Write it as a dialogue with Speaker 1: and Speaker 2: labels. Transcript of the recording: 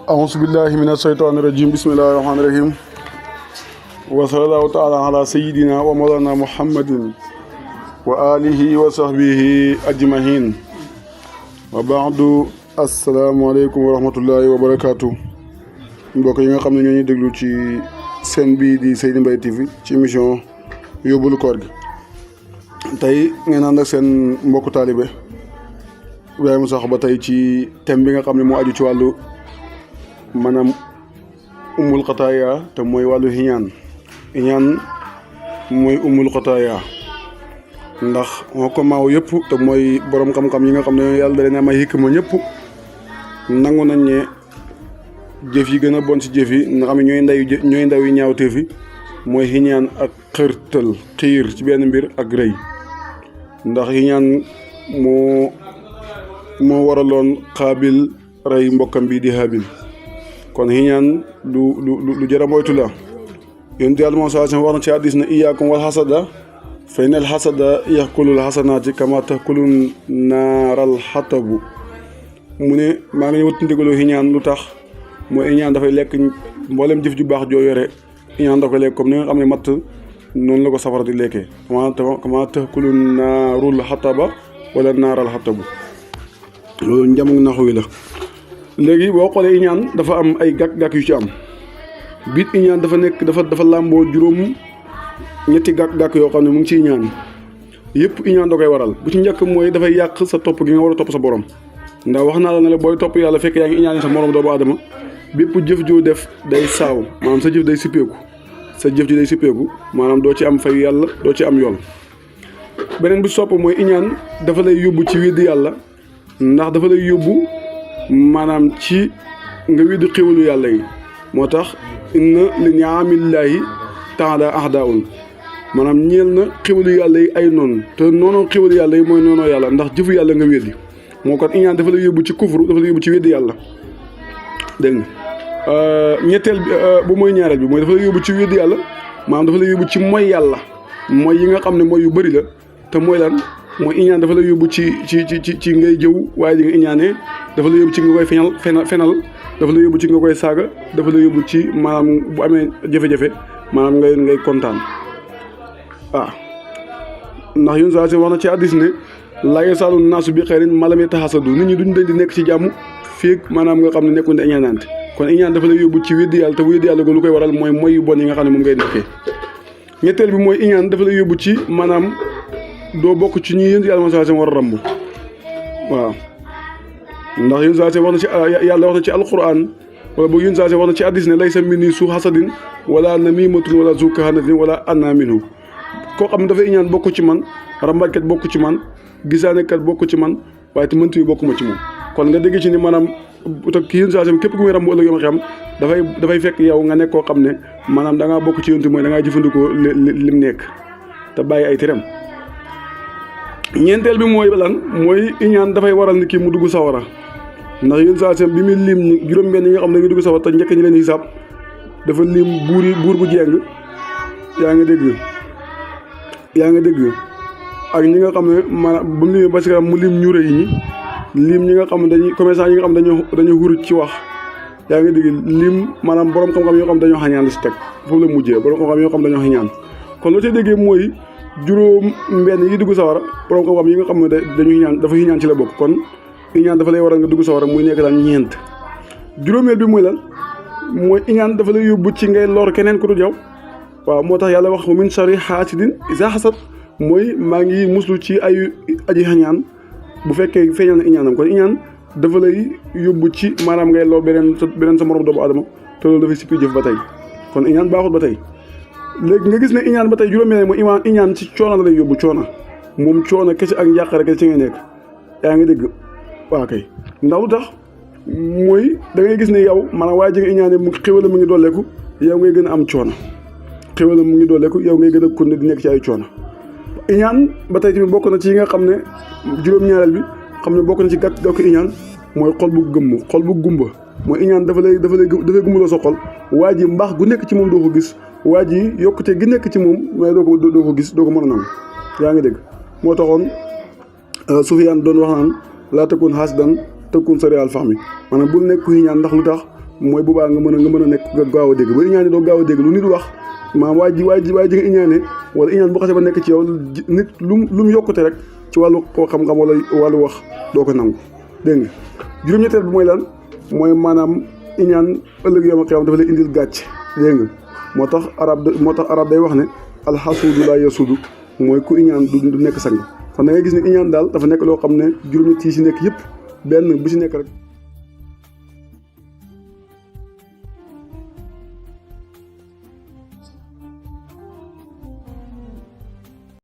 Speaker 1: أعوذ بالله من الشيطان الرجيم بسم الله الرحمن الرحيم وصلى الله تعالى على سيدنا ومولانا محمد وآله وصحبه أجمعين وبعد السلام عليكم ورحمة الله وبركاته mbokk yi nga xam ne ñoo ñuy déglu ci seen bii di Seydi Mbaye TV ci émission yóbbalu koor gi tey ngeen ànd ak seen mbokku taalibe Ibrahima Sakho ba tey ci thème bi nga xam ne moo aju ci wàllu maanaam umul xataaya te mooy wàllu iñaan mooy umul xataaya ndax moo ko maaw yëpp te mooy borom xam-xam yi nga xam ne yàlla da leen am ay hikma ñëpp nangu nañ ne jëf yi gën a bon si jëf yi nga xam ne ñooy ndaw yi ñaawteef yi mooy iñaan ak xërtal xiir ci benn mbir ak rëy ndax iñaan moo waraloon xaabil rey mbokkam bi di haabil kon iñaan lu jar a moytu la yonent Yàlla moom saa wax na ci hadiis na iyaakum wal xasada fa inal xasada yaxkulul xasanaati kama taxkulul naaral xatabu mu ne maa ngi wut ndigalu iñaan lu tax mooy iñaan dafay lekk mboolem jëf ju baax joo yore iñaan da koy lekk comme ni nga xam ne matt noonu la ko safara di lekkee kama taxkulul naarul xataba wala naaral xatabu loolu njamu naxu wi la léegi boo xoolee iñaan dafa am ay gàkk-gàkk yu ci am biit iñaan dafa làmboo juróom ñetti gàkk-gàkk yoo xam ne mu ngi ci iñaan yëpp iñaan da koy waral bu ci njëkk mooy dafay yàq sa topp gi nga war a topp sa borom ndax wax naa la ne la booy topp yàlla fekk yaa ngi iñaane sa morom doomu aadama bépp jëf joo def day saaw maanaam sa jëf day sippeeku maanaam doo ci am fay yàlla doo ci am yool beneen bi sopp mooy iñaan dafa lay yóbbu ci weddi yàlla ndax dafa lay yóbbu maanaam ci nga weddi xéwalu yàlla yi moo tax inna li ni'amillaahi ta'ala ahdaun maanaam ñeel na xéwalu yàlla yi ay noonu te noonu xéwalu yàlla yi mooy noonoo yàlla ndax jëfu yàlla nga weddi moo kon iñaan dafa lay yóbbu ci kufru dafa lay yóbbu ci weddi yàlla dégg nga ñetteel bi bu mooy ñaareel bi mooy dafa lay yóbbu ci weddi yàlla maanaam dafa lay yóbbu ci mooy yàlla mooy yi nga xam ne mooy yu bëri la te mooy lan mooy iñaan dafa lay yóbbu ci ngay jëw waaye di nga iñaanee dafa lay yóbbu ci nga koy fenal dafa lay yóbbu ci nga koy saaga dafa lay yóbbu ci maanaam bu amee jafe-jafe maanaam ngay kontaan ndax yun saa si wax na ci hadiis ne laa yazaalu naasu bi xayrin maa lam yatahaasadu nit ñi duñ dañ di nekk ci jàmm fii maanaam nga xam ne nekkuñ di iñaanante kon iñaan dafa lay yóbbu ci weddi yàlla te weddi yàlla lu koy waral mooy yu bon yi nga xam ne moom ngay nekkee ñetteel bi mooy iñaan dafa lay yóbbu ci maanaam doo bokk ci ñi yéen yàlla moom saa si war a ramb waaw ndax yéen saa si wax na ci yàlla wax na ci alquran wala boog yéen saa si wax na ci hadiis ne laysa minni su hasadin wala namimatun wala zu kahanatin wala ana minhu koo xam ne dafay iñaan bokk ci man rambaajkat bokk ci man gisaanekat bokk ci man waaye te mëntu yi bokkuma ci moom kon nga dégg ci ni maanaam te ki yéen saa si képp ku muy ramb ëllëg yoo xam dafay fekk yow nga nekk koo xam ne maanaam da ngaa bokk ci yontu mooy da ngaa jëfandikoo lim nekk te bàyyi ay teram ñeenteel bi mooy lan mooy iñaan dafay waral ni kii mu dugg sawara ndax yéen saa bi muy lim ñi juróom-benn yi nga xam ne dañuy dugg sawara te njëkk ñi leen hisaab dafa lim buur bu jeng yaa ngi dégg ak ñi nga xam ne maanaam ba mu limee ba si kanam mu lim ñu rëy ñi lim ñi nga xam ne dañuy commerçant yi nga xam ne dañoo xuruj ci wax yaa ngi dégg lim maanaam borom xam-xam yoo xam dañoo xañaan la si teg foofu la mujjee borom xam-xam yoo xam dañoo xañaan kon loo see déggee mooy juróom mbenn yi dugg sawara borom xam-xam yi nga xam ne dañu iñaan dafa iñaan ci la bokk kon iñaan dafa lay waral nga dugg sawara muy nekk daan ñeent juróomeel bi muy lan mooy iñaan dafa lay yóbbu ci ngay lor keneen ku dul yow waaw moo tax yàlla wax min sharri haasidin izaa hasad mooy maa ngi muslu ci ay aji xañaan bu fekkee feeñal na iñaanam kon iñaan dafa lay yóbbu ci maanaam ngay lor beneen sa morom doomu adama te loolu dafay sippi jëf ba tey kon iñaan baaxul ba tey léegi nga gis ne iñaan ba tey juróomeel mooy iñaan ci coono la lay yóbbu moom coono kese ak njàqare kese ci ngay nekk yaa ngi dégg waaw kay ndax lu tax mooy da ngay gis ne yow maanaam waaye ji nga iñaane mu xéwala mu ngi dooleeku yow ngay gën a am coono xéwala mu ngi dooleeku yow ngay gën a konne di nekk ci ay coono iñaan ba tey tamit bokk na ci yi nga xam ne juróom-ñaareel bi xam ne bokk na ci gàkk iñaan mooy xol bu gumba mooy iñaan dafay gumbaloo sa xol waa ji mbaax gu nekk ci moom doo ko gis waa ji yokkute gi nekk ci moom mais doo ko gis doo ko mën a nangu yaa ngi dégg moo taxoon Sufyaan doon wax naan laa takun haasidan takun sari'al fahmi maanaam bul nekk ku ñaan ndax lu tax mooy bu baax nga mën a nekk nga gaaw a dégg ba iñaane doo gaaw a dégg lu nit wax maanaam waa ji nga iñaane wala iñaan bu xasee ba nekk ci yow nit lu mu yokkute rek ci wàllu koo xam-xam wala wàllu wax doo ko nangu dégg nga juróom-ñetteel bi mooy lan mooy maanaam iñaan ëllëg yow ma xiyam dafa lay indil gàcc dégg nga moo tax arab day wax ne alxasuudu laa yasuudu mooy ku iñaan du nekk sang kon da ngay gis ne iñaan daal dafa nekk loo xam ne juróom-ñett yi si nekk yëpp benn bu si nekk rek